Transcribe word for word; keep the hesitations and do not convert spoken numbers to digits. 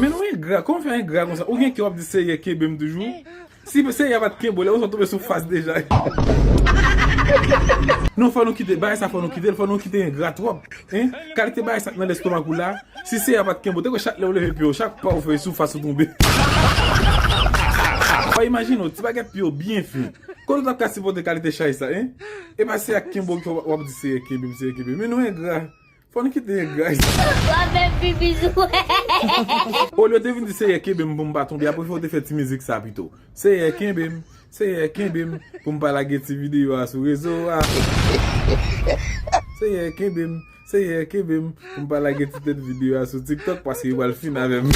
Men nou engra, kòman fè engra konsa? Ou gen kè w ap di Seyè kenbe m toujou? Si Seyè a pa t kenbe w, lè ou sa tonbe sou fas deja. Non, fò nou kite, bagay sa fò nou kite l, fò nou kite engra twòp. Hein? Kalite bagay sa k nan lestomak ou la, si Seyè a pa t kenbe w, te kwè chak lè w leve pye w, chak pa w fè sou fas ou tonbe. Fò imajine w, ti bagèt pye w byen fen. Kote w t ap ka sipòte kalite chay sa, hein? E pa Seyè a kenbe w, w ap di Seyè kenbe m, Seyè kenbe m. Men nou engra. Fò n kite engra. Wa menm pi bizou. Olye w te vin di Seyè kenbe m pou m pa tonbe, a prefere w te fè ti mizik sa pito. Seyè kenbe m, Seyè kenbe m, pou m pa lage ti videyo a sou rezo a. Seyè kenbe m, Seyè kenbe m, pou m pa lage ti tèt videyo a sou TikTok, paske yo pral fin avè m.